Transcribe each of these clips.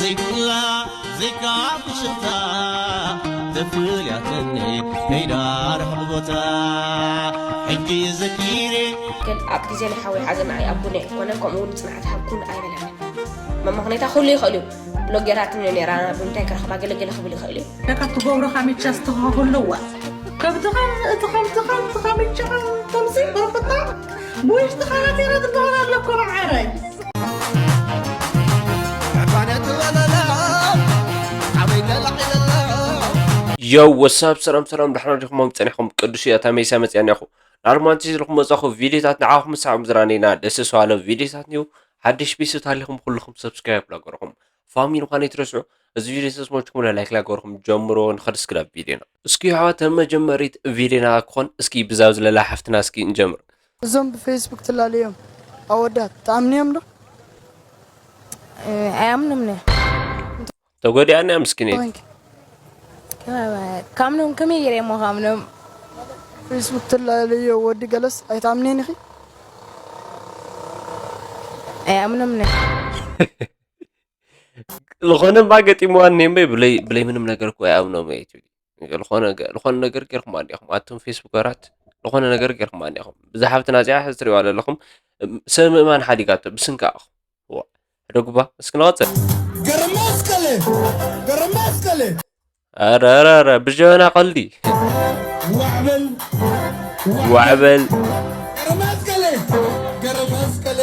ዘይብላ ዘይካ ብሽታ ተፍልያትኒ ከይዳ ርሕቕ ቦታ ሕጂ ዘኪሬ ግን ኣብ ግዜ ናይ ሓወይ ሓዘን ንዓይ ኣቦና ኣይኮነን፣ ከምኡ እውን ጽንዓት ሃብኩን ኣይበለንን። መመኽነይታ ኩሉ ይኽእል እዩ። ብሎጌራት ነይራ ብምንታይ ክረኽባ ገለገለ ክብል ይኽእል እዩ። ደካ ትገብሮ ካሜቻ ዝተኸኸሉ ኣለዋ። ከምቲ ከም እቲ ከምቲ ከምቲ ካሜቻ ከምዚ በርክታ ብውሽጢ ካራቴራ ዝበሃል ኣለኮ መዓረይ። ዮ ወሳብ ሰላም ሰላም፣ ዳሕና ዲኹም ጸኒሕኩም? ቅዱስ እያ ታሜሳ መጽያ እኒኹ። ናርማንቲ ዝልኹም መጻኹ ቪዲዮታት ንዓኹም ምሳዕ ምዝራኔና ደስ ዝዋለ ቪዲዮታት ኒው። ሓድሽ ቤተሰብ ታሊኹም ኩልኹም ሰብስክራይብ ላገርኹም ፋሚሊ ምዃን ይትረስዑ። እዚ ቪዲዮ ተስሞችኩም ላይክ ላገርኹም ጀምሮ። ንኸድ እስክዳ ቪዲዮና እስኪ ኣሕዋት መጀመሪት ቪዲዮና ክኾን እስኪ ብዛብ ዝለላ ሓፍትና እስኪ እንጀምር። እዞም ብፌስቡክ ትላለዮም ኣወዳት ትኣምንዮም ዶ? ኣይኣምኖም ነ ተጎዲኣና ምስኪነይ። ኮንክ ካምኖም ከመይ ገይረ እሞ ካምኖም ፌስቡክ ትላለዮ ወዲ ገለስ ኣይትኣምንየን ኢኺ? ኣይኣምኖም ነ ዝኾነ እባ ገጢምዋ እኒሄ እምበይ ብለይ ብለይ ምንም ነገር እኮ ኣይኣምኖም እየ ትብሊ። ዝኾነ ገ- ዝኾነ ነገር ገርኩም ኣዲኹም ኣቱም ፌስቡከራት፣ ዝኾነ ነገር ገርኩም ኣዲኹም። ብዛ ሓብትና እዚኣ ሕዚ ትሪእዋ ዘለኹም ሰብ ምእማን ሓዲጋቶ ብስንካ ኣኹ። ሕደጉባ እስኪ ንቐፅል። ገረመስቀለ ገረመስቀለ ኧረ ኧረ ኧረ ብጀበና ቀልዲ ዋዕበል ዋዕበል ገረመስቀለ ገረመስቀለ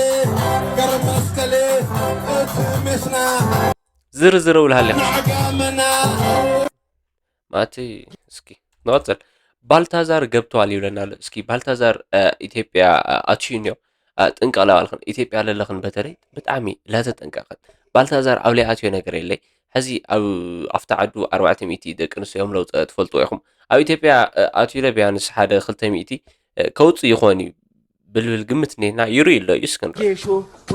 ገረመስቀለ እቲ ሜስና ዝርዝር ውልሃሊኻ ናዕጋመና ማቲ እስኪ ንቐፅል። ባልታዛር ገብተዋል ይብለና ኣሎ። እስኪ ባልታዛር እ፣ ኢትዮጵያ እ፣ ኣትዩ እኒኦ እ፣ ጥንቀቕ ለባልኽን ኢትዮጵያ ለለኽን በተለይ ብጣዕሚ ለተጠንቀቕን። ባልታዛር ኣብ ለይኣትዮ ነገር የለይ። ሕዚ ኣብ ኣፍታ ዓዱ ኣርባዕተ ሚእቲ ደቂ ኣንስትዮ እዮም ለውጠ ትፈልጥዎ ኢኹም። ኣብ ኢትዮጵያ እ፣ ኣትዩ ለ ቢያንስ ሓደ ክልተ ሚእቲ እ፣ ከውፅእ ይኾን እዩ ብልብል ግምት እኒሄና ይርኢ ኣሎ እዩ እስክንርኢ። ጌሾ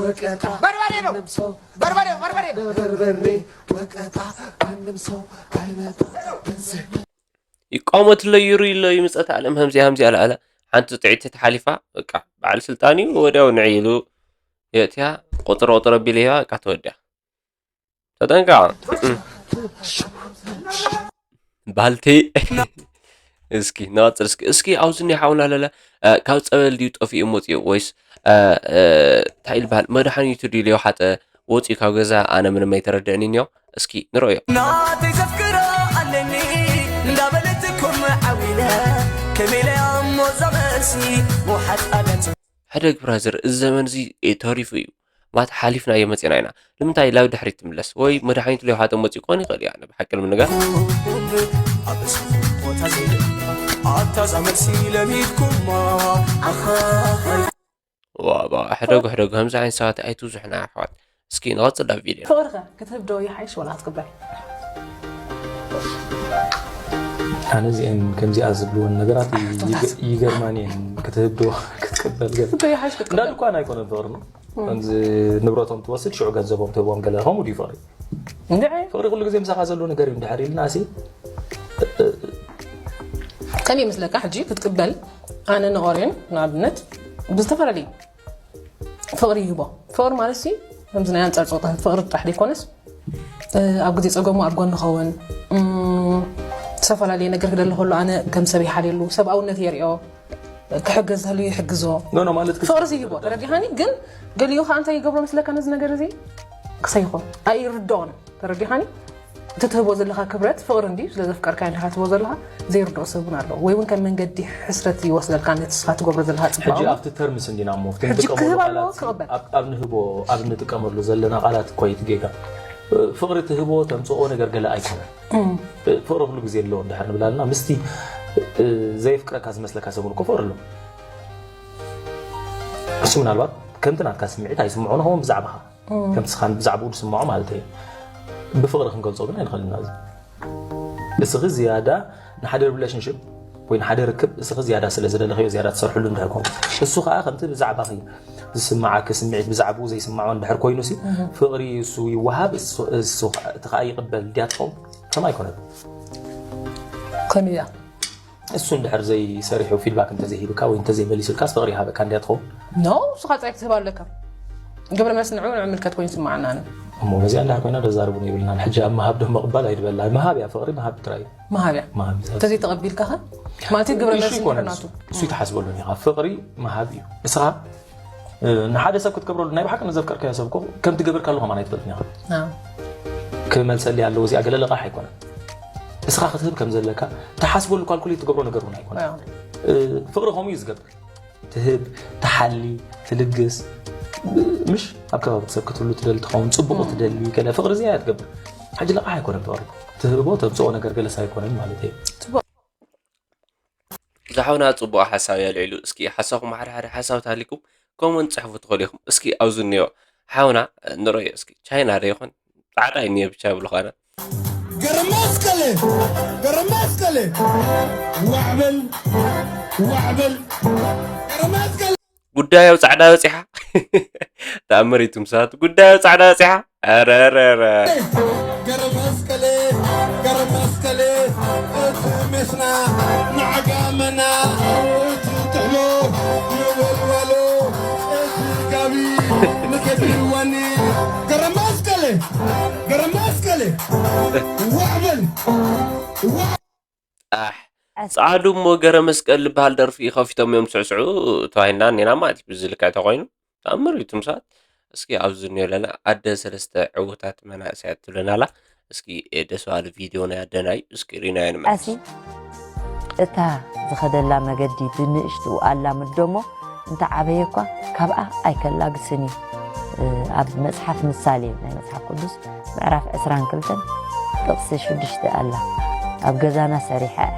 ወቀጣ በርበሬ ነው። ማንም ሰው በርበሬ በርበሬ በርበሬ ወቀጣ ማንም ሰው አይመጣ ይቋመት ኣሎ ይርኢ ኣሎ እዩ ምጸት ኣለም ከምዚኣ ከምዚኣ ኣልኣለ ሓንቲ ጥዕቲ ተሓሊፋ በቃ በዓል ስልጣን እዩ ወዲያው ንዒ ኢሉ የእትያ ቁጥር ቁጥር ኣቢሉ ሂባ በቃ ተወዲያ ተጠንቀቕ ባልቲ እስኪ ንቐፅል እስኪ እስኪ ኣብዚ እኒኦ ሓውና ለለ እ፣ ካብ ፀበል ድዩ ጠፊኡ መፅኡ ወይስ እ፣ እ፣ እንታይ ዝበሃል መድሓኒቱ ድዩ ለይወሓጠ ወፅኡ ካብ ገዛ ኣነ ምንም ኣይተረደእኒ እኒኦ እስኪ ንረእዮ ናተይ ዘፍቅራ ኣለኒ እንዳበለት ኮም ዓዊለ ከመይ ኢለ እሞ እዛ መልሲ ምውሓጥ ኣለት ሕደግ ብራዘር እዚ ዘመን እዚ እ፣ ተሪፉ እዩ ማት ሓሊፍናዮ መፂና ኢና ንምንታይ ላብ ድሕሪት ትምለስ ወይ መድሓኒቱ ለይወሓጠ መፂኡ ክኾን ይኽእል እዩ ኣነ ብሓቂ ንምንጋር ኣብ እዚ ቦታ እዚ ኣታ እዛ መልሲ ለሚድኩማ ኣኻኸይ ዋባ ሕደጉ ሕደጉ ከምዚ ዓይነት ሰባት ኣይትብዙሕና ኣሕዋት እስኪ ንቐፅል ኣብ ቪድዮ ፍቕርኸ ክትህብ ዶ ይሓይሽ ወላ ክትቅበል? ኣነ እዚአን ከምዚኣ ዝብልወን ነገራት ይገርማን እየን ክትህብ ዶ ክትቅበል ገ ክትህብ ዶ ይሓይሽ ክትቅበል? እንዳድኳን ኣይኮነን ፍቕሪ ነው ከምዚ ንብረቶም ትወስድ ሽዑ ገንዘቦም ትህቦም ገለ ከምኡ ድዩ ፍቕሪ እንድዒ ፍቕሪ ኩሉ ግዜ ምሳኻ ዘሎ ነገር እዩ እንድሕር ኢልና ሲ ከመይ ይመስለካ ሕጂ ክትቅበል ኣነ ንኦሬን ንኣብነት ብዝተፈላለዩ ፍቕሪ ይህቦ ፍቕሪ ማለት ሲ ከምዚ ናይ ኣንፃር ፀወታ ፍቕሪ ጥራሕ ዘይኮነስ ኣብ ግዜ ፀገሙ ኣብ ጎኒ ኸውን ዝተፈላለየ ነገር ክደሊ ከሎ ኣነ ከም ሰብ ይሓልየሉ ሰብኣውነት የሪኦ ክሕገዝ ተልዩ ይሕግዞ ኖ ኖ ማለት ፍቕሪ ዝይቦ ተረዲኻኒ ግን ገሊኡ ከዓ እንታይ ይገብሮ መስለካ ነዚ ነገር እዚ ክሰይኾ ኣይርድኦን ተረዲኻኒ እቲ ትህቦ ዘለካ ክብረት ፍቕሪ እንዲ ስለ ዘፍቀርካ እንዲካ ትህቦ ዘለካ ዘይርድኦ ሰብ እውን ኣለዎ ወይ እውን ከም መንገዲ ሕስረት ይወስደልካ ነቲ ስኻ ትገብሮ ዘለካ ሕጂ ፅባቐ ኣብቲ ተርምስ እንዲና እሞ ሕጂ ክህብ ኣለዎ ክቕበል ኣብ ንህቦ ኣብ ንጥቀመሉ ዘለና ቃላት እኮ እዩ እቲ ጌጋ ፍቕሪ ትህቦ ተምፅኦ ነገር ገለ ኣይኮነን ፍቕሪ ኩሉ ግዜ ኣለዎ እንድሕር ንብል ኣለና ምስቲ ዘየፍቅረካ ዝመስለካ ሰብን እኮ ፍቕሪ ኣሎ እሱ ምናልባት ከምቲ ናትካ ስምዒት ኣይስምዖ ንኸውን ብዛዕባኻ ከምቲ ስኻን ብዛዕባኡ ዝስምዖ ማለት እዩ ብፍቕሪ ክንገልፆ ግን ኣይንኽእል ኢና እዚ እስኺ ዝያዳ ንሓደ ሪሌሽንሽፕ ወይ ንሓደ ርክብ እስኺ ዝያዳ ስለ ዝደለኽዮ ዝያዳ ትሰርሕሉ እንድሕር ኮንኩ እሱ ከዓ ከምቲ ብዛዕባኺ ዝስምዓኪ ስምዒት ብዛዕባኡ ዘይስምዖ እንድሕር ኮይኑ ሲ ፍቕሪ እሱ ይወሃብ እሱ እሱ እቲ ከዓ ይቕበል ድያ ትኸውን ከም ኣይኮነት ከመይ እያ እሱ እንድሕር ዘይሰሪሑ ፊድባክ እንተዘይሂብካ ወይ እንተዘይመሊሱልካስ ፍቕሪ ይሃበካ እንድያ ትኸውን ኖ እሱ ከዓ ፃይ ክትህብ ኣለካ ግብረ መልሲ ንዑ ንምልከት ኮይኑ ይስምዓና ኣነ እሞ ነዚኣ እንድሕር ኮይና ደዛርቡን የብልናን። ሕጂ ኣብ ምሃብ ዶ ምቕባል ኣይድበላ። ምሃብ እያ፣ ፍቕሪ ምሃብ ጥራይ እዩ። ምሃብ እያ። ምሃብ እዩ። እንተዘይተቐቢልካ ኸ? ማለት እዩ ግብረ መልሲ ኢሹ ኣይኮነን ናቱ። እሱ። እሱ ይትሓስበሉን ኢኻ። ፍቕሪ ምሃብ እዩ። እስኻ እ፣ ንሓደ ሰብ ክትገብረሉ ናይ ብሓቂ ንዘፍቀርካዮ ሰብ እኮ ከም ትገብርካሉ ከማን ኣይትፈልጥን ኢኻ። ኣዎ። ክመልሰልይ ኣለዎ እዚኣ ገለ ልቓሕ ኣይኮነን። እስኻ ክትህብ ከም ዘለካ ትሓስበሉ ካልኩሌት ትገብሮ ነገር እውን ኣይኮነን። ኣዎ። እ፣ ፍቕሪ ከምኡ እዩ ዝገብር። ትህብ፣ ትሓሊ፣ ትልግስ፣ ምሽ ኣብ ከባቢ ሰብ ክትህሉ ትደሊ ትኸውን፣ ፅቡቕ ትደሊ ገለ ፍቕሪ እዚኣ እያ ትገብር። ሕጂ ልቓሕ ኣይኮነን ፍቕሪ። ትህቦ ተምፅኦ ነገር ገለስ ኣይኮነን ማለት እዩ። ጽቡቕ። ዝሓውና ጽቡቕ ሓሳብ እያ ኣልዒሉ። እስኪ ሓሳኹም ሓደ ሓደ ሓሳብ ተሃሊኩም ኮመንት ጽሕፉ ትኽእሉ ኢኹም። እስኪ ኣብዚ እኒኦ ሓውና ንረዮ እስኪ ቻይና ዶ ይኾን ጻዕዳ እዩ እኒኦ ብቻ ይብሉ ኻና። ገረመስቀሌ ገረመስቀሌ ዋዕበል ዋዕበል ገረመስቀሌ ጉዳይ ኣብ ጻዕዳ በጺሓ ተኣምር እዩ ትምሳት ጉዳይ ኣብ ጻዕዳ በጺሓ። ኧረ ኧረ ኧረ ገረመስቀሌ ገረመስቀሌ እቲ ሜስና ንዓጋመና እቲ ጥሕሎ የወልዋሎ እቲ ጋቢ ንከቢርዋኒ ገረመስቀሌ ገረመስቀሌ ዋዕበል ኣሕ ጻዕዱ እሞ ገረ መስቀል ዝበሃል ደርፊ ከፊቶም እዮም ዝስዕስዑ ተባሂልና እኒና ማለት እዩ። ብዚ ልክዕ ተኮይኑ ተኣምር እዩ ትምሳት። እስኪ ኣብዚ እኒኦ ኣለና ኣደ ሰለስተ ዕውታት መናእሰያት ትብለና ኣላ። እስኪ ደስ በሃሊ ቪድዮ ናይ ኣደና እዩ። እስኪ ሪናዮ ንመለስ። ኣሲ እታ ዝኸደላ መገዲ ብንእሽትኡ ኣላምዶ እሞ እንተ ዓበየ እኳ ካብኣ ኣይከላግስን እዩ። ኣብ መጽሓፍ ምሳሌ ናይ መጽሓፍ ቅዱስ ምዕራፍ ዕስራን ክልተን ጥቕሲ ሽዱሽተ ኣላ። ኣብ ገዛና ሰሪሐ እያ።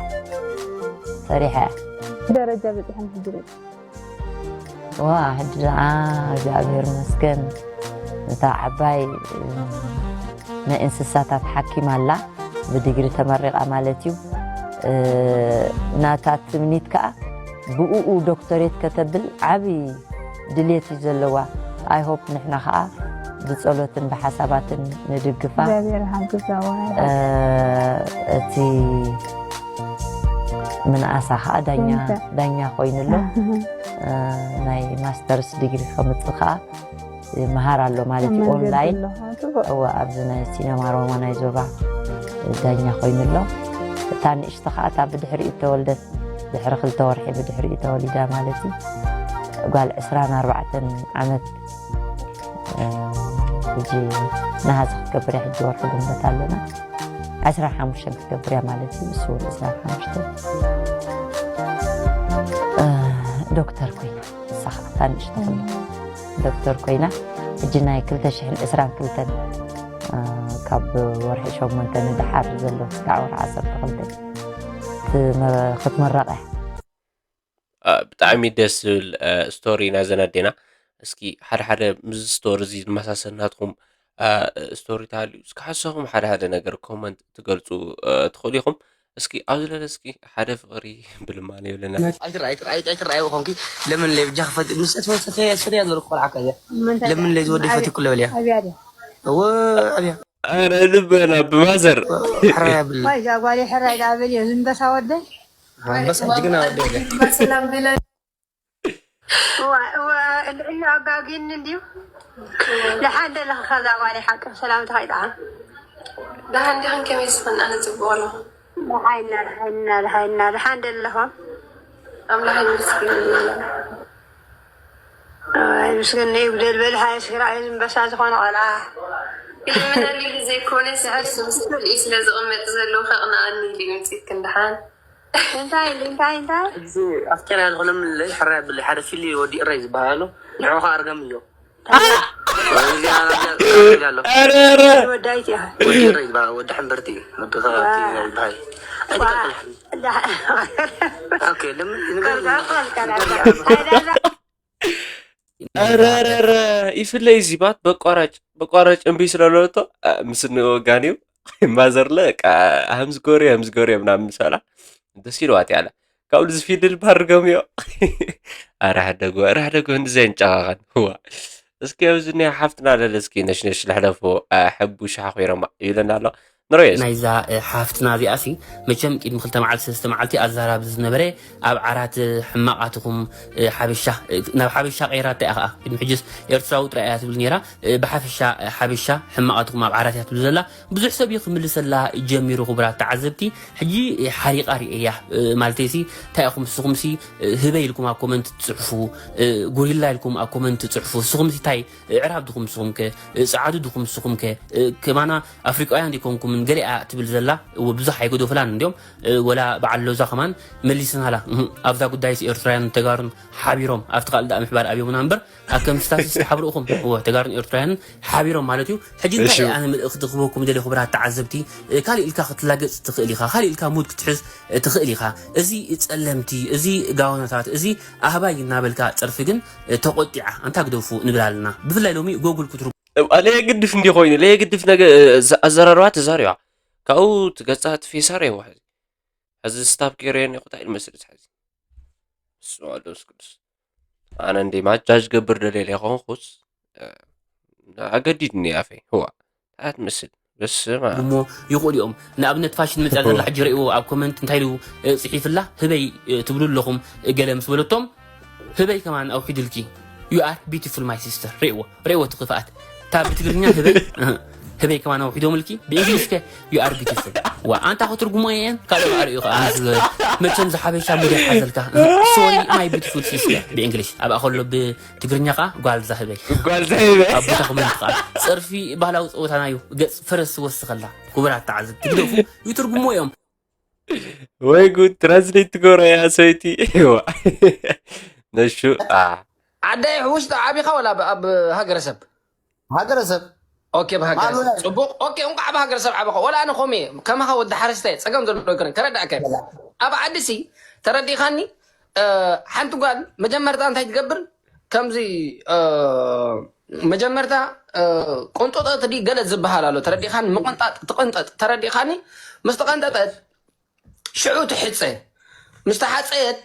ሰሪሐ እያ። ደረጃ በፂሐን ሕጂ ርእ ዋ ሕጂ ደኣ እግዚኣብሔር ይመስገን እታ ዓባይ ናይ እንስሳታት ሓኪም ኣላ ብዲግሪ ተመሪቓ ማለት እዩ። ናታ ትምኒት ከዓ ብኡኡ ዶክተሬት ከተብል ዓብዪ ድሌት እዩ ዘለዋ። I hope ንሕና ከዓ ብፀሎትን ብሓሳባትን ንድግፋ። እግዚኣብሔር ሓግዛዋ። እቲ ምንኣሳ ከዓ ዳኛ ኮይኑሎ ናይ ማስተርስ ዲግሪ ከምፅእ ከዓ ይመሃር ኣሎ ማለት እዩ። ኦንላይን እወ ኣብዚ ናይ ሲነማ ሮማ ናይ ዞባ ዳኛ ኮይኑ ኣሎ። እታ ንእሽቶ ከዓ እታ ብድሕሪኡ እተወልደት ድሕሪ ክልተ ወርሒ ብድሕሪኡ ተወሊዳ ማለት እዩ። ጓል ዕስራን ኣርባዕተን ዓመት ሕጂ ነሃዚ ክትገብር እያ። ሕጂ ወርሒ ግንቦት ኣለና ዕስራን ሓሙሽተን ክትገብር እያ ማለት እዩ። እሱ እውን ዕስራን ሓሙሽተን ዶክተር ኮይና ንሳ ከዓ እታ ንእሽቶ ከሎ ዶክተር ኮይና ሕጂ ናይ ክልተ ሽሕን ዕስራን ክልተን ካብ ወርሒ ሸሞንተ ንደሓር ዘሎ ክሳዕ ወርሒ ዓሰርተ ክልተ ክትምረቕ እያ። ብጣዕሚ ደስ ዝብል ስቶሪ ኢና ዘናዴና። እስኪ ሓደ ሓደ ምስ ስቶሪ እዚ ዝመሳሰል ናትኩም ስቶሪ ተሃልዩ እስኪ ሓሳኹም ሓደ ሓደ ነገር ኮመንት ትገልፁ ትኽእሉ ኢኹም። እስኪ ኣብዚ ለለ እስኪ ሓደ ፍቕሪ ብልማን የብለና። ኣይትረኣይ ኣይትረኣይ ኣይትረኣይ ኮንኪ ለምን ለይ ብጃ ክፈት ምስ እትፈት ፈት ያስፈት ያዘሩ ቆልዓ ካያ ለምን ለይ ዝወዲ ፈት ኩለ በልያ ኣብያ ድያ እወ ኣብያ ኣረ ልበና ብማዘር ሕራያ ብል ዋይ ዛ ጓል ሕራይ ዳ በል ዝንበሳ ወደ ኣንበሳ ጅግና ወደ ሰላም ብለን እዋ ኣጋጊኒ እንድዩ። ደሓን ደለኺ ከዛ ጓለይ ሓቂ ሰላምታ ከይጠዓም። ደሓን ዲኽን ከመይ ስኽን ኣነ ጽቡቕ ኣለኹ። ደሓይና ደሓይና ደሓይና ደሓን ደለኹም። ኣምላኽ ይመስገን። ኣይ ምስግን ይጉደል በል ሃይ ስራይ ዝንበሳ ዝኾነ ቆልዓ። ይልምነኒ ዘይኮነ ስለ ዝቕመጥ ዘለዉ ከቕንኣኒ ኢሉ ይምጽእክን ደሓን። እንታይ እንታይ እንታይ እዚ ኣፍቀርያ ዝኾነ ምንለይ ሕራይ ብለይ ሓደ ፊሊ ወዲ እረይ ዝበሃል ኣሎ ንዕኡ ከዓ ኣርገም እዮ ኣሎ ኧረ ኧረ ወዳይት እያ ወዲ እረይ ዝበሃል ወዲ ሕምበርቲ እዩ ወዲ ከባብቲ ዝበሃል ኣይተቀልቅል ኦኬ ለምን ንገር ኧረ ኧረ ኧረ ይፍለይ እዚ ባት በቋራጭ በቋራጭ እምቢ ስለለቶ ምስ ንወጋን እዩ ማዘርለ ቃ ሃምዝ ጎርዮ ሃምዝ ጎርዮ ምናምን ምሳላ ደስ ኢልዋት ያለ ካብ ልዚ ፊድል ባርገም እዮ ኣረ ሕደጎ ኣረ ሕደጎ እንድዘ እንጨኻኸን ህዋ እስኪ ኣብዚ ናይ ሓፍትና ለለ እስኪ ነሽነሽ ልሕለፎ ሕቡ ሻሓ ኮይረማ ይብለና ኣሎ ንረዮ። ናይዛ ሓፍትና እዚኣ ሲ መቸም ቅድሚ ክልተ መዓልቲ ሰለስተ መዓልቲ ኣዛራቢ ዝነበረ ኣብ ዓራት ሕማቓትኹም ሓበሻ ናብ ሓበሻ ቀይራታ እያ ከዓ። ቅድሚ ሕጅስ ኤርትራዊ ጥራይ እያ ትብል ነይራ። ብሓፈሻ ሓበሻ ሕማቓትኹም ኣብ ዓራት እያ ትብል ዘላ። ብዙሕ ሰብ እዩ ክምልሰላ ጀሚሩ። ክቡራት ተዓዘብቲ፣ ሕጂ ሓሪቓ ርእያ። ማለት ሲ እንታይ ኢኹም ንስኹም ሲ ህበይ ኢልኩም ኣብ ኮመንት ትፅሕፉ፣ ጉሪላ ኢልኩም ኣብ ኮመንት ትፅሕፉ። ንስኹም ሲ እንታይ ዕራብ ድኹም ንስኹም ከ፣ ፃዓዱ ድኹም ንስኹም ከ? ከማና ኣፍሪቃውያን ዲኮንኩምን ገሊኣ ትብል ዘላ። ብዙሕ ኣይገደፉላን እንዲዮም። ወላ በዓል ሎዛ ከማን መሊስናላ። ኣብዛ ጉዳይስ ኤርትራውያን ተጋሩን ሓቢሮም ኣብቲ ካልእ ደኣ ምሕባር ኣብዮምና እምበር፣ ኣብ ከም ስታትስቲክ ሓብርኡኹም። እወ፣ ተጋሩን ኤርትራውያንን ሓቢሮም ማለት እዩ። ሕጂ እንታይ ኣነ ምልእኽቲ ክህበኩም ደልየ ክቡራት ተዓዘብቲ? ካልእ ኢልካ ክትላገጽ ትኽእል ኢኻ፣ ካልእ ኢልካ ሙድ ክትሕዝ ትኽእል ኢኻ። እዚ ጸለምቲ፣ እዚ ጋውናታት፣ እዚ ኣህባይ እናበልካ ጸርፊ ግን ተቆጢዓ ኣንታ ግደፉ ንብል ኣለና። ብፍላይ ሎሚ ጎጉል ክትሩ ለየግድፍ እንዲ ኮይኑ ለየግድፍ ነገ ኣዘራርባ ተዛሪባ ካብኡ ትገጻ ትፌሳር የዋ ሕዚ ሕዚ ስታፕ ገይረዮ እኒኹ እንታይ ኢሉ መስል ሕዚ ስማ ቅዱስ ቅዱስ ኣነ እንዴ ማጃጅ ገብር ደልየ ለይኮንኩስ ኣገዲድኒ ኣፈይ ህዋ እንታይ ትመስል በስማ እሞ ይኽእሉ እዮም። ንኣብነት ፋሽን መፅያ ዘላ ሕጂ ርእይዎ ኣብ ኮመንት እንታይ ኢሉ ፅሒፍላ ህበይ ትብሉ ኣለኹም ገለ ምስ በለቶም ህበይ ከማን ኣውሒዱልኪ you are beautiful my sister ርእይዎ ርእይዎ እቲ ክፍኣት እታ ብትግርኛ ህበይ ህበይ ከማን ኣውሒዶምልኪ ብእንግሊሽ ከ you are beautiful ዋ ኣንታ ክትርጉሞ እየን ካልኦ ባዕሪ እዩ ከዓ መቸም ዝሓበሻ ሙድ ሓዘልካ sorry my beautiful sister ብእንግሊሽ ኣብኣ ከሎ ትግርኛ ከዓ ጓል ዛህበይ ጓል ዛህበይ ኣብ ቦታ ኮመንት ከዓ ፀርፊ ባህላዊ ፀወታና እዩ ገፅ ፈረስ ዝወስኸላ ክቡራት ተዓዘብቲ ግደፉ ይትርጉሞ እዮም ወይ ጉድ ትራንስሌት ትገብሮ እያ ሰበይቲ ነሹ ዓዳይ ውሽጢ ዓቢኻ ወላ ኣብ ሃገረሰብ ሃገረሰብ ኦኬ ብሃገረሰብ ጽቡቅ ኦኬ እንኳዕ ብሃገረሰብ ዓበኻ ወላ ኣነ ኮሜ ከማኻ ወዲ ሓረስታይ ጸገም ዘሎ ይኮነ ከረዳእከ ኣብ ዓዲሲ ተረዲኻኒ ሓንቲ ጓል መጀመርታ እንታይ ትገብር ከምዚ መጀመርታ ቆንጦጠት ዲ ገለ ዝበሃል ኣሎ ተረዲኻኒ ምቆንጣጥ ትቆንጠጥ ተረዲኻኒ ምስ ተቀንጠጠት ሽዑ ትሕፀ ምስ ተሓፀየት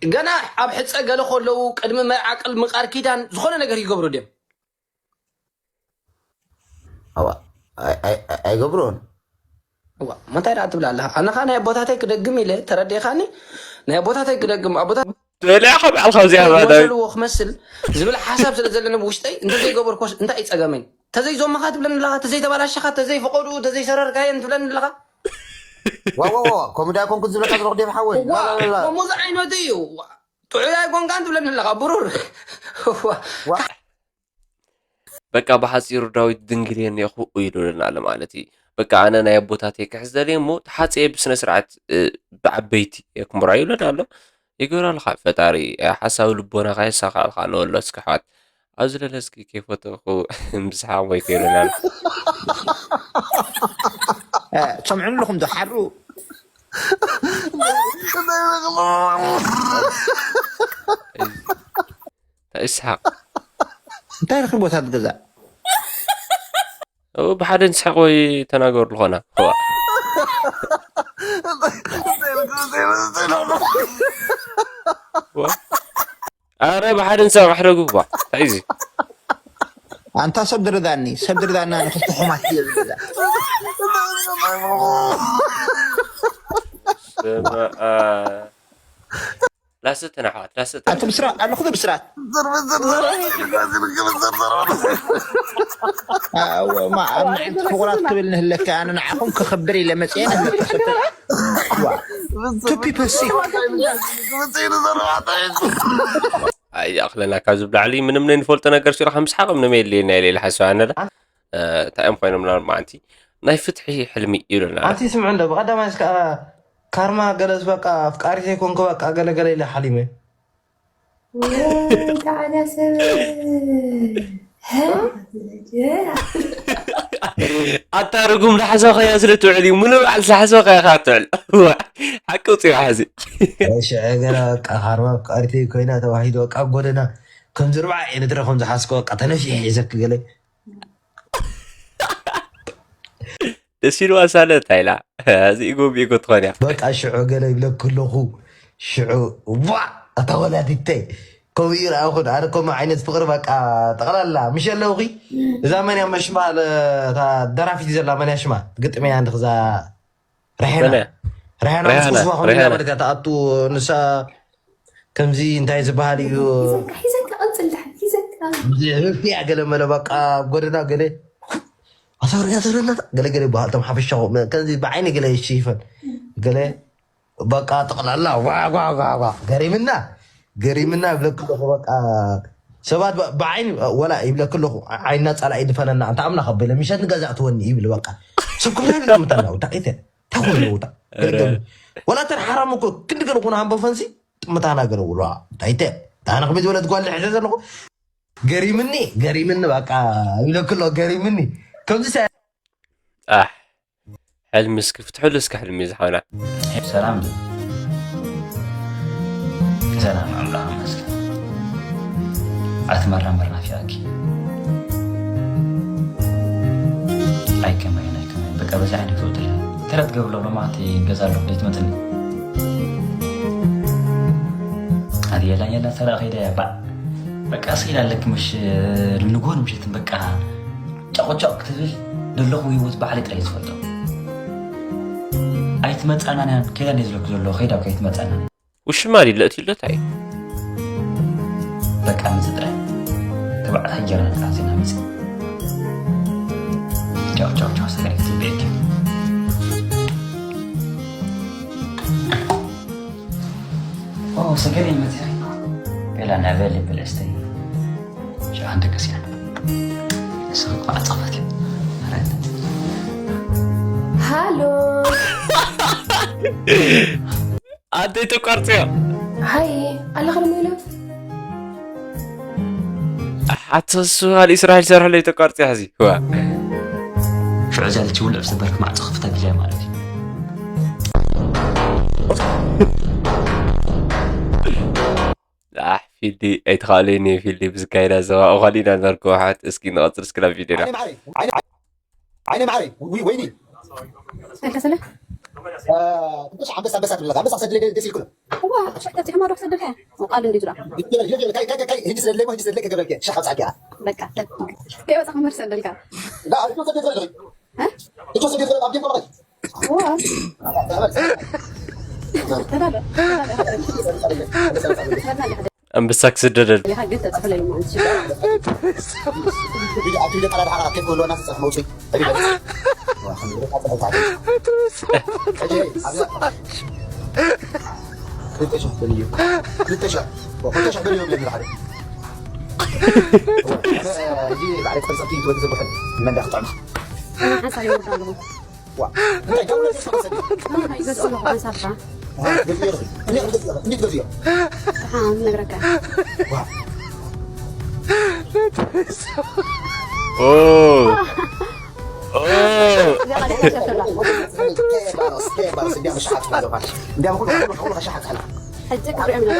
ገና ኣብ ሕፀ ገለ ከለዉ ቅድሚ መርዓ ቅድሚ ቃል ኪዳን ዝኾነ ነገር ይገብሩ ድዮም ኣይገብሮን እዋ እንታይ ደኣ ትብል ኣለኻ ኣነ ኸዓ ናይ ኣቦታተይ ክደግም ኢለ ተረዲእኻኒ ናይ ኣቦታተይ ክደግም ኣቦታት ትበልያ ካብ ባዕልካ እዚኣ ወሰልዎ ክመስል ዝብል ሓሳብ ስለ ዘለኒ ብውሽጠይ እንተዘይገበርኮስ እንታይ ይፀገመኝ ተዘይዞመኻ ትብለኒ ኣለኻ ተዘይተባላሸኻ ተዘይፈቐድኡ ተዘይሰረርካየን ትብለኒ ኣለኻ ዋዋዋ ከምኡ ዳ ኮንኩ ዝብለካ ዘለኹ ዴብ ሓወይ ከምዚ ዓይነቱ እዩ ጥዑይ ኣይኮንካን ትብለኒ ኣለኻ ብሩር በቃ ብሓፂሩ ዳዊት ድንግል እየ እኒአኹ ኢሉልና ኣሎ ማለት እዩ በቃ ኣነ ናይ ኣቦታተይ ክሕዝ ደልየ እሞ ተሓፅየ ብስነ ስርዓት ብዓበይቲ የክምራ ይብለና ኣሎ ይገብረልካ ፈጣሪ ሓሳብ ልቦናኻ የሳኻዕልካ ኣለወሎ እስኪ ኣሕዋት ኣብዚ ለለ እስኪ ከይፈተኹ ምስሓቕ ወይ ከይብለና ኣሎ ሰምዑ ኣለኹም ዶ ሓሩ እንታይ እስሓቕ እንታይ ርክብ ቦታ ትገዛእ ብሓደ ንስሕቕ ወይ ተናገሩ ዝኾና ኣረ ብሓደ ንስሕቕ ሕደጉ ባ እንታይ እዚ ኣንታ ሰብ ድርዳኒ ሰብ ድርዳና ንክልተ ሕማት እየ ዝገዛ ላሰተን ኣሕዋት ላሰተን ኣንተ ብስራት ኣለኹ ብስራት ፍቁራት ክብል ንህለካ ኣነ ንዓኹም ክኽብር ኢለ መፅአ ንህለካ ሰብ ቱ ፒፕል ሲ ኣይኣኽለና ካብ ዝብ ላዕሊ ምንም ናይ ንፈልጦ ነገር ሲራ ከም ስሓቕ ምንም የድልየና ኢለ ኢለ ሓስብ ኣነዳ እንታይ እዮም ኮይኖም ናብ መዓንቲ ናይ ፍትሒ ሕልሚ ይብለና ኣንቲ ስምዑ እንዶ ብቐዳማይ እስከ ካርማ ገለስ በቃ ኣፍቃሪተይ ኮንኩ በቃ ገለገለ ኢለ ሓሊመ ወይከዓዳ ሰብ ኣታ ርጉም ላሕሰኻ እያ ስለ ትውዕል እዩ ሙሉእ በዓል ላሕሰኻ ኢኻ ትውዕል ሓቂ ውፅኡ ሓዚ ሽዐ ገና በቃ ካርማ ኣፍቃሪተይ ኮይና ተዋሂዶ በቃ ጎደና ከምዚ ርባዕ ኤርትራ ከም ዝሓስኮ በቃ ተነፊሕ ሒዘክ ገለ ደስ ኢልዋ ሳለ እንታይ ኢላ እዚ ኢጎ ብኢጎ ትኾን እያ በቃ ሽዑ ገለ ይብለክ ኣለኹ ሽዑ ዋ ኣታ ወላዲተይ ከምኡ ይረኣኹ። ኣነ ከምኡ ዓይነት ፍቕሪ በቃ ጠቕላላ ምሽ ኣለውኺ። እዛ መን እያ መሽማ? እታ ደራፊት ዘላ መን እያ ሽማ? ግጥመያ እንድኽዛ ርሕና ርሕና ምስ ኩስባ ከምዚ እናበለት እያ ትኣቱ። ንሳ ከምዚ እንታይ ዝበሃል እዩ? ሒዘካ ሒዘካ ቀጽል ድሓን ሒዘካ። ህብቲ እያ ገለ መለ በቃ ኣብ ጎደና ገለ ኣሰሩ ኣሰሩ እናታ ገለ ገለ ይበሃል። እቶም ሓፈሻኹ ከምዚ ብዓይኒ ገለ ይሽፈን ገለ በቃ ጠቕላላ ዋጓጓጓ ገሪምና ገሪምና ይብለክ ኣለኹ። በቃ ሰባት ብዓይኒ ወላ ይብለክ ኣለኹ። ዓይንና ጸላኢ ድፈነና፣ ኣንታ ኣምላኽ ኣበለ ምሸት ንገዛእ ትወኒ ይብል። በቃ ስብኩም ናይ ብጣምታና ውታ ኢተ ታኾነ ውታ ገሪገሉ ወላ ተን ሓራም እኮ ክንዲ ገለ ኩነ ሃምቦ ፈንሲ ጥምታና ገለ ውላ ታይተ ታነ ከመይ ዝበለት ጓል ሕሸ ዘለኹ ገሪምኒ ገሪምኒ በቃ ይብለክ ኣሎ ገሪምኒ ከምዚ ኣሕ ሕልሚ እስኪ ፍትሕሉ እስኪ ሕልሚ ዝሓውና። ሰላም ሰላም ኣምላኽ ይመስገን። ኣቲ ማራ መርናፊያኪ ኣይከመይን ኣይከመይን በቃ በዚ ዓይነት ወጥሪ ተረት ገብሎ ሎማቲ ገዛ ኣለኹ ደይትመፅኒ ኣቲ የላ የላ ሰራ ከይዳ እያ ባዕ በቃ ስኢላ ኣለኪ ምሽ ንጎን ምሸትን በቃ ጨቕጨቕ ክትብል ዘለኹ ህይወት ባዕለይ ጥራይ ዝፈልጦ ኣይትመፃናን እያን ከይዳ እንደ ዝለኩ ዘሎ ከይዳ እኮ ኣይትመፃናን ውሽማ ድዩ ለእትዩለታ እዩ በቃ ምፅ ጥራይ ተባዕታ ጀርና ጥራሕ ዜና ምፅ ጫው ጫው ጫው ሰገን ክትበየክ ሰገን ይመፅእ ገላ ናበል ብልዕስተይ ሸሓን ደቀስ እያ ንስኺ እኳ ዓፀፋት እዩ ሃሎ ኣደይ ተቋርፅዮ ሃይ ኣለኻ ዶ ሜላ ሓቶ እሱ ካሊእ ስራሕ ዝሰርሐለይ ተቋርፅዮ ሕዚ ዋ ሽዑ እዚኣ ትውልዕ ዝነበርክ ማዕፆ ክፍታ ቢልያ ማለት እዩ ኣሕ ፊልዲ ኣይተኻእለኒ ፊልዲ ብዝካየዳ ዘባ እኳ ኢና ነበርኩ ሓት እስኪ ንቐፅል እስኪ ናብ ቪድዮና ዓይነ ማዓረይ ወይኒ ተልከሰለ ትንሽ አንበሳ አንበሳ ትብለካ አንበሳ ሰድለ ደስ ይልኩ እዋ ሽሕተት ሕማዶ ክሰደልካ ቃል እንዲ ዝራ ህጂ ሰድለ ህጂ ሰድለ ከገብረልከ ሻሕ ኣብፃ ኪያ በቃ ከይወፃ ክመር ሰደልካ እጆ ሰድለ ኣብ ጌም ኣንበሳ ክስደደል ሓሳብ ይወርዳ ኣለኹ ይገዝኦ ኣለኹ ሓንሳብካ እንዴት ገዝዮ ንግረካ እንዲያም ሁሉ ሁሉ ከሻሓት ጸላ ሕጂ ክሪኦም ኢና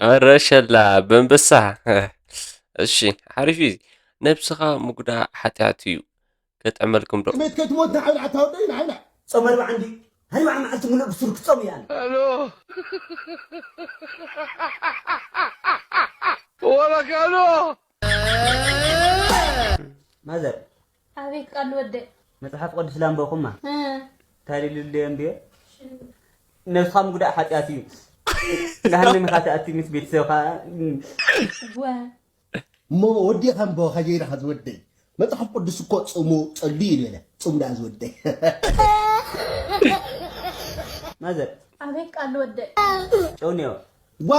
ኧረ ሸላ በንበሳ እሺ ሓሪፍ እዩ ነብስኻ ምጉዳእ ሓጢኣት እዩ ከጥዕመልኩም ዶ ከመይ ከይትሞት ንዓይ ንዓታ ወደይ ንዓይ ንዓ ጸመር ባዕንዲ ሃይ ባዕ መዓልቲ ሙሉእ ብሱር ክጸሙ እያ ወላ ካሎ ማዘር ኣቤት ቃል ወደ መጽሓፍ ቅዱስ ላንበኹማ እንታይ ኢሉ ድዮ እንድዮ ነብስኻ ምጉዳእ ሓጢኣት እዩ ገሃነም ኢኻ ትኣቲ ምስ ቤተሰብኻ ወ እሞ ወዲኻ እምበ ከጀይርኻ ዝወደይ መፅሓፍ ቅዱስ እኮ ፅሙ ፀሉ እዩ ኢለ ፅሙ ደኣ ዝወደይ ማዘር ኣቤት ቃል ወደ ጨው እኒኦ ዋ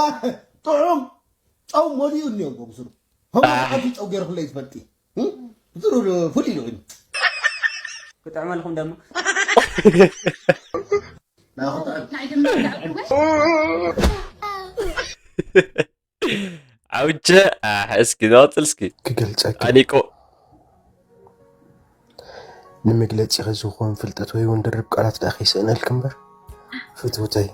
ጥዑም ጨው መሊኡ እኒኦ እኮ ብስሩ ከምኡ ዓዲ ጨው ገይርኩለይ ዝፈልጥ እዩ ብስሩ ፍሉይ ኢሉ ኮይኑ ክጥዕመልኩም ደሞ ዓውጀ ኣሕ እስኪ ንቐፅል እስኪ ክገልጸካ ኣሊቆ ንምግለጺ ዝኸውን ፍልጠት ወይ እውን ድርብ ቃላት ደኣ ከይስእነልኪ እምበር ፍትውተይ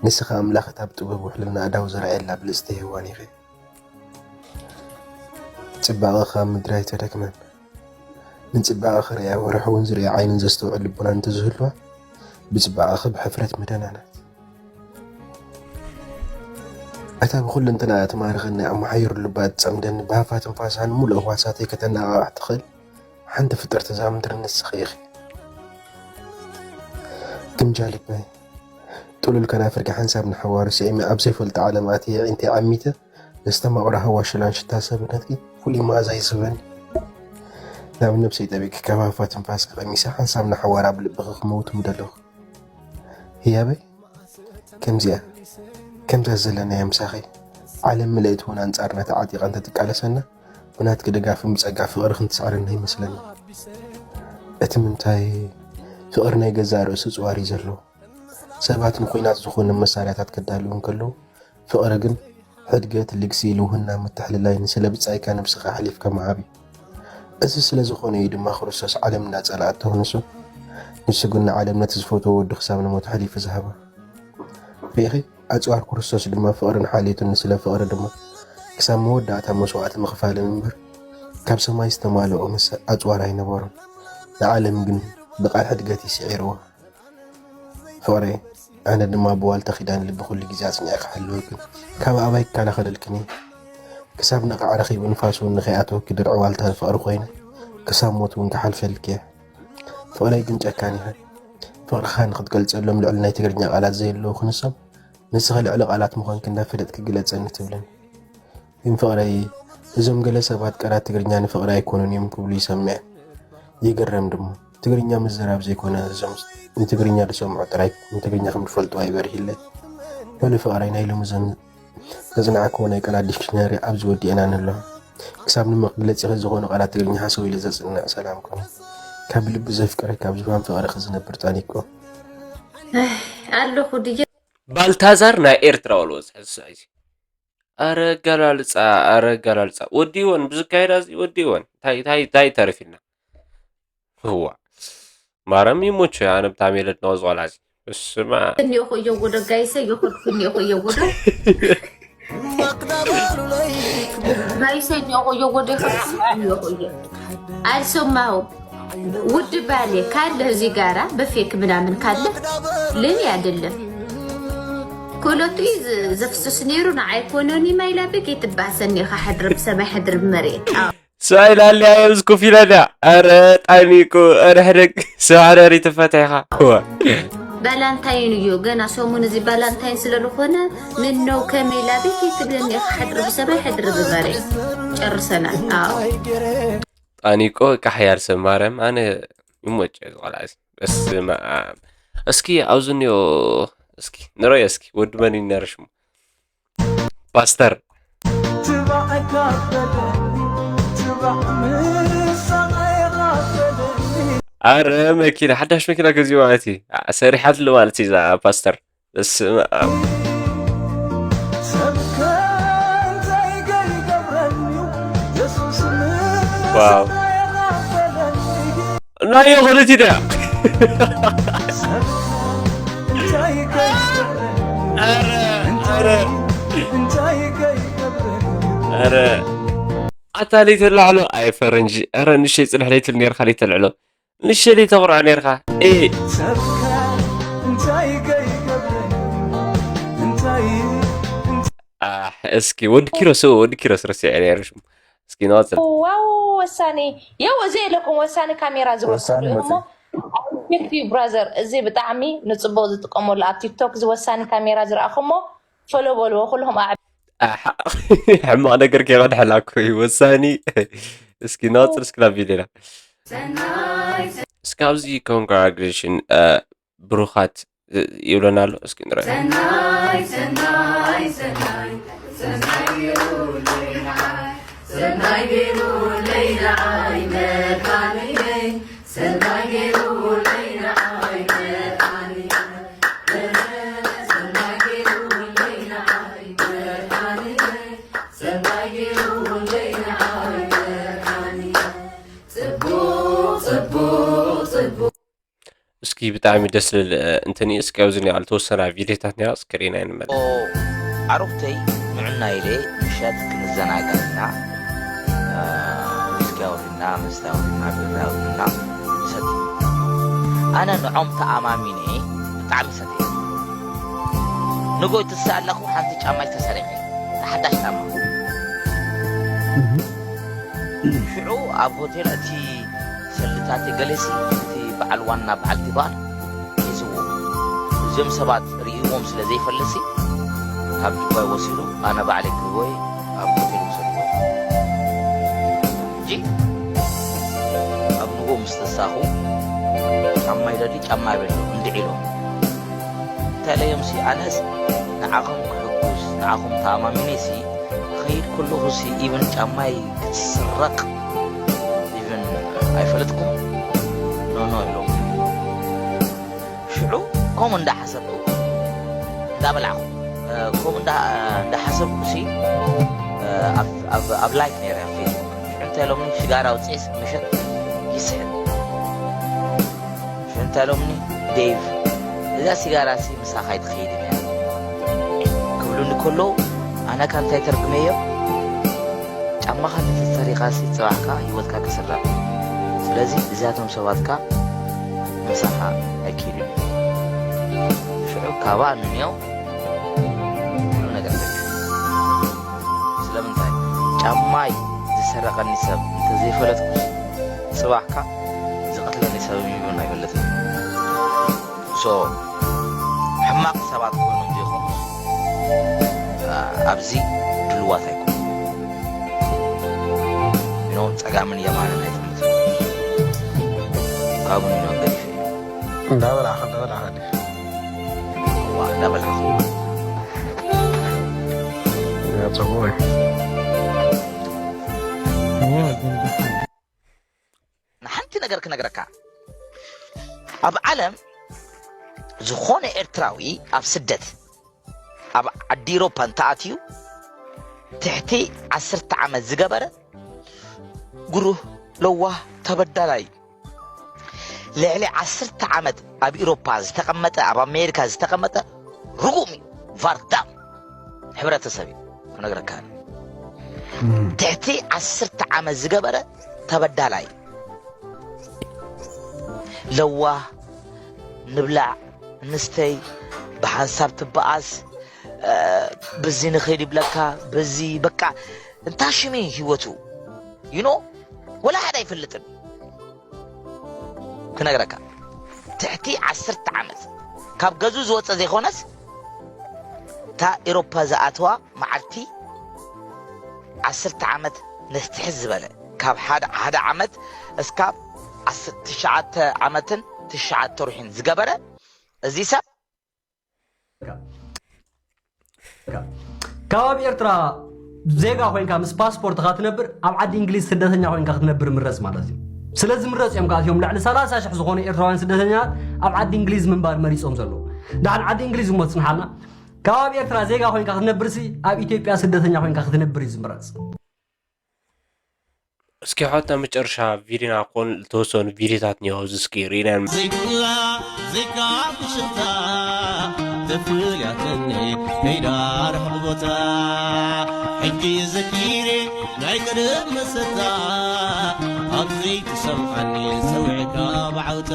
ንስኺ ኣምላኽ እታ ብጥበብ ውሕልና ኣእዳው ዘርኣየላ ብልጽቲ ሄዋን ኢኺ ጽባቐኺ ኣብ ምድሪ ኣይተደክመን ንጽባቐኺ ርእያ ወርሒ እውን ዝርእያ ዓይንን ዘስተውዕል ልቦናን እንተዝህልዋ ብጽባቐኺ ብሕፍረት ምደናናት እታ ብኹልንትናኣ ትማርኸኒ፣ ኣመሓይሩ ልባ እትጸምደኒ፣ ብሃፋ ትንፋሳ ንምሉእ ህዋሳተይ ከተነቓቕሕ ትኽእል ሓንቲ ፍጥርቲ እዛ ምድሪ ንስኺ ኢኺ። ግምጃ ልበይ፣ ጥሉል ከናፍርኪ ሓንሳብ ንሓዋሩ ስዒመ፣ ኣብ ዘይፈልጦ ዓለም ኣትየ ኣዒንተይ ዓሚተ፣ ዘስተማቕሮ ሃዋ ሽላን ሽታ ሰብነትኪ ፍሉይ መኣዛ ይስበኒ። ናብ ነብሰይ ጠቢቂ ካብ ሃፋ ትንፋስኪ ቀሚሰ ሓንሳብ ንሓዋር ኣብ ልብኺ ክመውት ምደለኹ። ህያበይ ከምዚኣ፣ ከምዛ ዘለናያ ምሳኺ፣ ዓለም ምልእቲ እውን ኣንጻርና ተዓጢቓ እንተትቃለሰና፣ ብናትኪ ድጋፍን ብጸጋ ፍቕሪ ክንትስዕረና ይመስለኒ። እቲ ምንታይ፣ ፍቕሪ ናይ ገዛእ ርእሱ ጽዋር እዩ ዘለዎ። ሰባት ንኹናት ዝኾኑ መሳርያታት ከዳልዉ እንከለዉ፣ ፍቕሪ ግን ሕድገት፣ ልግሲ፣ ልውህና፣ ምትሕልላይ፣ ንስለ ብጻይካ ነብስኻ ኣሕሊፍካ ምሃብ እዩ። እዚ ስለ ዝኾነ እዩ ድማ ክርስቶስ ዓለም እንዳጸልኣቶ ንሱ፣ ንሱ ግን ንዓለም ነቲ ዝፈትዎ ወዱ ክሳብ ንሞት ኣሕሊፉ ዝሃባ። ርኢኺ? ኣጽዋር ክርስቶስ ድማ ፍቕርን ሓልዮትን፣ ንስለ ፍቕሪ ድማ ክሳብ መወዳእታ መስዋእቲ ምኽፋልን እምበር፣ ካብ ሰማይ ዝተማልኦ መሰ-፣ ኣጽዋር ኣይነበሮን። ንዓለም ግን ብቓል ሕድገት እዩ ስዒርዋ። ፍቕረይ፣ ኣነ ድማ ብዋልታ ኪዳን ልቢ ኩሉ ግዜ ኣጽኒዐ ክሕልወክን ካብ ኣባይ ክከላኸለልክን እየ። ክሳብ ነቓዕ ረኺቡ ንፋስ እውን ንኸይኣትወኪ ድርዒ ዋልታ ፍቕሪ ኮይነ፣ ክሳብ ሞት እውን ክሓልፈልኪ እየ። ፍቕረይ ግን ጨካን ኢኻ። ፍቕርኻ ንኽትገልጸሎም ልዕሊ ናይ ትግርኛ ቃላት ዘየለዉ ክንሶም፣ ንስኺ ልዕሊ ቃላት ምዃንኪ እንዳፈለጥኪ ግለጸኒ ትብለኒ። ግን ፍቕረይ፣ እዞም ገለ ሰባት ቃላት ትግርኛ ንፍቕሪ ኣይኮኑን እዮም ክብሉ ይሰምዕ። ይግረም ድማ። ትግርኛ ምዝራብ ዘይኮነ፣ እዞም ንትግርኛ ዝሰምዑ ጥራይ ንትግርኛ ከም ዝፈልጡ ኣይበርሂለይ። በሉ ፍቕረይ፣ ናይ ሎሚ ዘን-፣ ዘጽናዕክዎ ናይ ቃላት ዲክሽነሪ ኣብዚ ወዲእና ንሎ። ክሳብ ንመግለጺ ዝኾኑ ቃላት ትግርኛ ሃሰው ኢለ ዘጽንዕ ሰላም ኮነ። ካብ ልቢ ዘፍቅረካ፣ ኣብ ዝባን ፍቕርኺ ዝነብር ጣኒቆ። ኣለኹ ድየ? ባልታዛር ናይ ኤርትራ በልዎ ዝሕዚ ሰብኣይ እዚ። ኣረ ኣገላልጻ ኣረ ኣገላልጻ ወዲወን ብዝካየዳ እዚ ወዲወን ታይ ታይ ታይ ተረፊልና። እዋ ማረም ይሞች ኣነ ብጣዕሚ የለድንቆ ዝቆልዓ እዚ። በስመ ኣብ። እኒኦኹ እየወዶ ጋይሰ የኹልኩ እኒኦኹ እየወዶ ጋይሰ እኒኦኹ እየወዶ ይኸፍኩ እኒኦኹ እየ ኣልሰማሁ ውድ ባሌ ካለ እዚህ ጋራ በፌክ ምናምን ካለ ለኔ አይደለም። ከሁለቱ ዘፍስስ ነይሩ ንዓይ ኮኖኒ ማይላበ ከይትባሰኒ ኢኻ ሕድሪ ብሰማይ ሕድሪ ብመሬት። ስማይ ላሊ ኣየብዝ ኩፍ ኢለና ኣረ ጣኒ እኮ ኣረ ሕደግ ስማዕረሪ ተፈቲሕኻ እዋ ባላንታይን እዩ ገና ሰሙን እዚ ባላንታይን ስለልኾነ ምነው ከመይ ላበይ ከይትብለኒ ኢኻ ሕድሪ ብሰማይ ሕድሪ ብመሬት። ጨርሰናል። ኣዎ ጣኒቆ እቃ ሓያል ሰብ ማርያም ኣነ ይሞጨ ዝቆልዓ እዚ በስመ ኣብ እስኪ ኣብዚ እኒኦ እስኪ ንረዮ እስኪ ወዲ መን እዩ ነረ ሽሙ ፓስተር ኣረ መኪና ሓዳሽ መኪና ገዚኡ ማለት እዩ ሰሪሓትሉ ማለት እዩ እዛ ፓስተር በስመ ኣብ ዋው ናይ የኾነት ኢዳ ኣታ ለይተላዕሎ ኣይ ፈረንጂ ረ ንሸይ ፅንሕ ለይትል ነርካ ለይተልዕሎ ንሸይ ለይተቁርዖ ነርካ እ እስኪ ወዲ ኪሮስ ወዲ ኪሮስ ረሲዐ ነይረ ሽሙ እስኪ ንቐፅል ዋው ወሳኒ የው እዚ የለኩም ወሳኒ ካሜራ ዝወሰዱ እሞ ቲክቶክ ብራዘር እዚ ብጣዕሚ ንፅቡቅ ዝጥቀመሉ ኣብ ቲክቶክ እዚ ወሳኒ ካሜራ ዝረኣኹሞ ፈሎ በልዎ ኩልኹም ኣዕ ሕማቕ ነገር ከይቐድሐላ እኮ እዩ ወሳኒ እስኪ ንቐፅል እስኪ ናብ ቪድዮና እስኪ ኣብዚ ኮንግራግሬሽን ብሩኻት ይብለና ኣሎ እስኪ ንረአ ሰናይ ሰናይ ሰናይ ሰናይ ገይሩለይ ንዓይ ሰናይ ገይሩለይ ንዓይ መድሓኒነይ ሰናይ ገይሩለይ ንዓይ መድሓኒነይ ሰናይ ገይሩለይ ንዓይ መድሓኒነይ ሰናይ ገይሩለይ ንዓይ መድሓኒነይ ጽቡቕ ጽቡቕ ጽቡቕ እስኪ ብጣዕሚ ደስ ልብል እንትን እዩ እስኪ ኣብዚ ኒኣ ዝተወሰና ቪድዮታት ኒኣ እስክሪና ይንመል ኣሮክተይ ንዑና ኢለ ምሸት ክንዘናጋ ኢና ዊስኪ ኣውሪድና መስተ ኣውሪድና ቢራ ኣውሪድና ንሰቲ ኣነ ንዖም ተኣማሚነ ብጣዕሚ ሰተ ንጎይ ትስእ ኣለኹ ሓንቲ ጫማይ ተሰሪቐ ሓዳሽ ጫማ። ሽዑ ኣብ ሆቴል እቲ ሰልታት ገለሲ እቲ በዓል ዋና በዓልቲ ባር ሒዝዎ። እዞም ሰባት ርእይዎም ስለ ዘይፈልሲ ካብ ዱባይ ወሲዱ ኣነ ባዕለይ ክህቦይ ኣብ ሆቴል ወሰድዎ። ሕጂ ኣብ ንጎ ምስ ተሳኹ ጫማ ይደሊ ጫማ ይበሎ እንድዒ ኢሎም። እንታይ ኢለዮም ሲ ኣነስ ንዓኹም ክሕጉስ ንዓኹም ተኣማሚነ ሲ ክኸይድ ከለኹ ሲ ኢቭን ጫማይ ክትስረቕ ኢቭን ኣይፈለጥኩም ኖኖ ኢሎም። ሽዑ ከምኡ እንዳሓሰብኩ እንዳበላዕኩ ከምኡ እንዳሓሰብኩ ሲ ኣብ ላይፍ ነይረ ኣብ ፌስቡክ ሽዑ እንታይ ኢሎምኒ ሽጋራ ውፅኤስ ምሸት ይስሕል ሽዑ እንታይ ኢሎምኒ ዴቭ እዛ ሲጋራ ሲ ምሳኻ ኣይትኸይድን እያ ክብሉኒ ከለዉ ኣነ ካብ እንታይ ተርጉመዮ ጫማኻ እንተተሰሪቓ ሲ ጽባሕካ ህይወትካ ክስረቕ እዩ። ስለዚ እዚኣቶም ሰባትካ ምሳኻ ኣይኪዱን እዮም። ሽዑ ካባ ንንየው ኩሉ ነገር ተኪ። ስለምንታይ ጫማይ ዝሰረቐኒ ሰብ እንተዘይፈለጥኩ ጽባሕካ ዝቐትለኒ ሰብ ይብን ኣይፈልጥን። ሶ ሕማቕ ሰባት ኮይኖም ዘይኮኑ ኣብዚ ድልዋት ኣይኮኑ ኖ ጸጋምን የማንን ኣይጥምት ካብኡ ኖ ገዲፈ እንዳበላዕኻ እንዳበላዕኻ ዋ እንዳበላዕኻ ጽቡቅ ንሓንቲ ነገር ክነግረካ ኣብ ዓለም ዝኾነ ኤርትራዊ ኣብ ስደት ኣብ ዓዲ ኢሮፓ እንተኣትዩ ትሕቲ ዓሰርተ ዓመት ዝገበረ ግሩህ ለዋህ ተበዳላይ ልዕሊ ዓሰርተ ዓመት ኣብ ኢሮፓ ዝተቐመጠ ኣብ ኣሜሪካ ዝተቐመጠ ርጉም እዩ ቫርዳም ሕብረተሰብ እዩ ክነግረካ ትሕቲ ዓሰርተ ዓመት ዝገበረ ተበዳላይ ለዋህ ንብላዕ ንስተይ ብሓንሳብ ትበኣስ ብዚ ንኽድ ይብለካ ብዚ በቃ እንታ ሽሚ ህይወቱ you know ወላ ሓደ ኣይፈልጥን ክነግረካ ትሕቲ ዓሰርተ ዓመት ካብ ገዙ ዝወፀ ዘይኮነስ እታ ኤሮፓ ዝኣተዋ መዓልቲ ዓሰርተ ዓመት ንትሕት ዝበለ ካብ ሓደ ሓደ ዓመት እስካብ ዓሰርተ ትሽዓተ ዓመትን ትሽዓተ ሩሒን ዝገበረ እዚ ሰብ ካብ ኤርትራ ዜጋ ኮይንካ ምስ ፓስፖርትካ ትነብር ኣብ ዓዲ እንግሊዝ ስደተኛ ኮይንካ ክትነብር ምረፅ ማለት እዩ። ስለዚ ምረፅ እዮም ከኣትዮም ልዕሊ ሰላሳ ሽሕ ዝኾኑ ኤርትራውያን ስደተኛታት ኣብ ዓዲ እንግሊዝ ምንባር መሪፆም ዘለዉ። ዳሓን ዓዲ እንግሊዝ እሞ ትፅንሓልና። ካብ ኣብ ኤርትራ ዜጋ ኮይንካ ክትነብር ሲ ኣብ ኢትዮጵያ ስደተኛ ኮይንካ ክትነብር እዩ ዝምረፅ። እስኪ ሖታ መጨረሻ ቪዲዮና ኮን ዝተወሰኑ ቪዲዮታት እኒኦ ኣብዚ እስኪ ርኢና ዘይብላ ዘይካ ብሽታ ተፍልያትኒ ከይዳ ርሕቕ ቦታ ሕጂ ዘኪሬ ናይ ቀደም መሰታ ኣብዘይ ትሰምዓኒ ሰዊዕካ ብዓውታ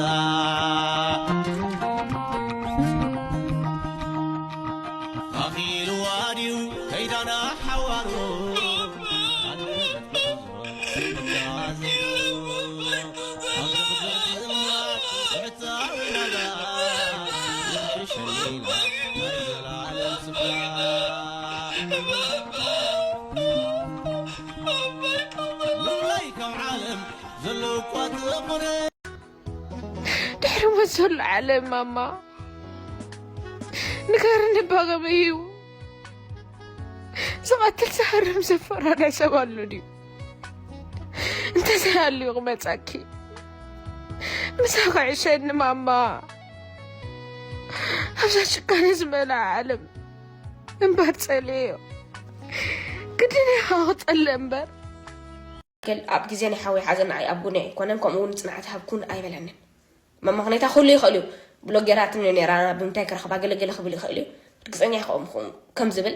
ኣኺልዋ ድዩ ከይዳና ሓዋሩ ድሕሪ ሞት ዘሎ ዓለም ማማ ንገርኒ እባ ከመይ እዩ ዝቐትል ዝሃርም ዘፈራዳይ ሰብ ኣሎ ድዩ እንተዘይሃልዩ ክመጻኪ ምሳኺ ዕሸኒ ማማ ኣብዛ ጭካነ ዝመልኣ ዓለም እምበር ጸልየዮ ግድን ኢኻ ክጸልእ እምበር ክል ኣብ ግዜ ናይ ሓወይ ሓዘን ንዓይ ኣቦኒ ኣይኮነን ከምኡ እውን ጽንዓት ሃብኩን ኣይበለንን። መማኽነታ ኩሉ ይኽእል እዩ። ብሎጌራት እንዮ ነይራ ብምንታይ ክረኽባ ገለ ገለ ክብል ይኽእል እዩ። ርግጸኛ ኣይኮንኩን ከም ዝብል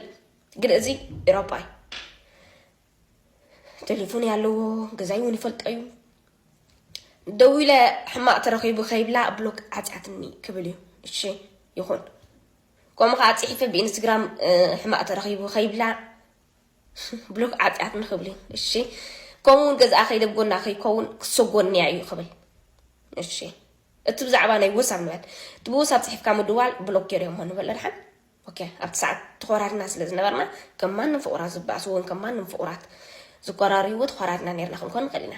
ግን እዚ ኤሮፓ እዩ። ቴሌፎን ኣለዎ፣ ገዛይ እውን ይፈልጦ እዩ። ደዊለ ሕማቕ ተረኺቡ ከይብላ ብሎክ ዓጽያትኒ ክብል እዩ። እሺ ይኹን። ከምኡ ከዓ ጽሒፈ ብኢንስትግራም ሕማቕ ተረኺቡ ከይብላ ብሎክ ዓጽያትኒ ክብል እዩ። እሺ፣ ከምኡ እውን ገዛኣ ከይደ ብጎና ከይከውን ክሰጎንያ እዩ ክብል። እሺ፣ እቲ ብዛዕባ ናይ ውሳብ ንበል፣ እቲ ብውሳብ ጽሒፍካ ምድዋል ብሎክ ገይሮሞ ንበል ደሓን። ኦኬ፣ ኣብቲ ሰዓት ተኾራሪና ስለ ዝነበርና፣ ከም ማንም ፍቑራት ዝበኣስዎ እውን ከም ማንም ፍቑራት ዝኮራርይዎ ተኾራሪና ነርና ክንኮን ንኽእል ኢና።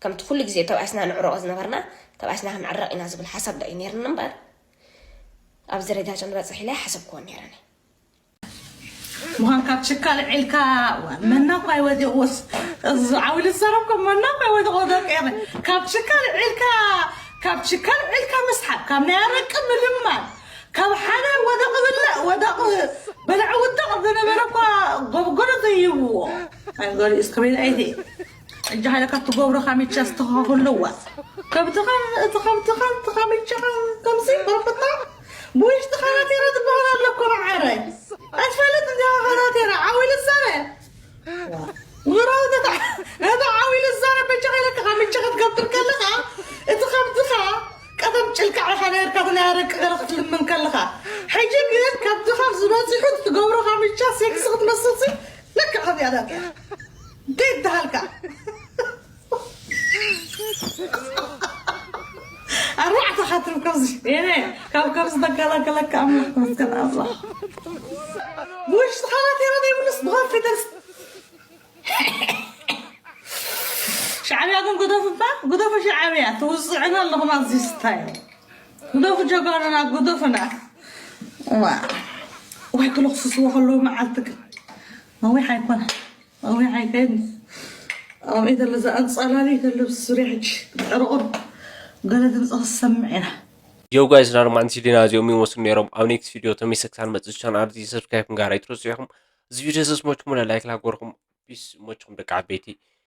ከምቲ ኩሉ ግዜ ተባእስና ንዕረቆ ዝነበርና፣ ተባእስና ክንዕረቕ ኢና ዝብል ሓሳብ ዶ እዩ ነርኒ እምበር፣ ኣብዚ ደረጃ ንበጽሕ ኢለ ኣይሓሰብክዎን ነይረ። ምዃን ካብ ችካል ዒልካ መና እኳ ይወዲቕዎስ፣ እዚ ዓው ኢሉ ዝዛረብ ከም መና እኳ ይወዲቕዎ ደቂ ኤረ። ካብ ችካል ዒልካ፣ ካብ ችካል ዒልካ ምስሓብ፣ ካብ ናይ ኣረቂ ምልማን፣ ካብ ሓደ ወደቕ ብላዕ ወደቕ በላዕ ውደቕ ዝነበረ እኳ ጎብጎሎ ዘይብዎ። ኣይገሊኡስ ከመይ ኣይተ እጃ ሃይለ ካብ ትገብሮ ካሚቻ ዝተኸኸለዋ። ከብትኻ፣ እቲ ከብትኻ፣ እቲ ካሚቻኻ ከምዚ በርብታ ብውሽጢ ካናቴራ ዝበሃል ኣሎ እኮ መዓረ። ኣይትፈልጥ እንዲኻ ካናቴራ፣ ዓው ኢሉ ዝዛረ። ጉራው ነታ፣ ነታ ዓው ኢሉ ዝዛረ በጃኻ ኢለካ ካሚቻ ክትገብር ከለኻ፣ እቲ ከብትኻ ቀደም ጭልቃዕ ኢኻ ነርካ፣ እቲ ናይ ኣረቂ ገለ ክትልምን ከለኻ። ሕጂ ግን ከብትኻ ዝበፂሑ ትገብሮ ካሚቻ ሴክሲ ክትመስል ሲ፣ ልክዕ ከምዚኣ ዳርጋ። ደይ ይበሃልካ። ኣርባዕተ ካትም ከምዚ፣ የኔ፣ ካብ ከምዚ ተገላገለካ ኣምላኽ ተመስገን ኣምላኽ። ውሽጢ ካናቴራ ዘይብሉስ ብኸፊት ሻዕብያ ግን ግደፉ እባ፣ ግደፉ ሻዕብያ፣ ትውዝዕና ኣለኹም ኣብዚ ስታይል። ግደፉ ጀጋኑና፣ ግደፉና። ዋ፣ ዋይ ክለኽስስዎ ከለዉ መዓልቲ ግን ነዊሕ ኣይኮነ፣ ነዊሕ ኣይከይድን። ኣብ ኢደ ለዛ ኣንጻላሊ ኢደ ለብስ ዙርያ ሕጂ ዕርቑን ገለ ድምፂ ክሰምዕ ኢና። Yo guys፣ ናርማን ሲዲና እዚኦም ይመስሉ ነይሮም። ኣብ ኔክስት ቪዲዮ ተመልሰ ክሳብ ንመፅእ ቻናል እዚ ሰብስክራይብ ምግባር ኣይትረስዑ ኢኹም። እዚ ቪዲዮ ዘስመችኩም ላይክ ላጎርኩም ፒስ ሞችኩም ደቂ ዓበይቲ።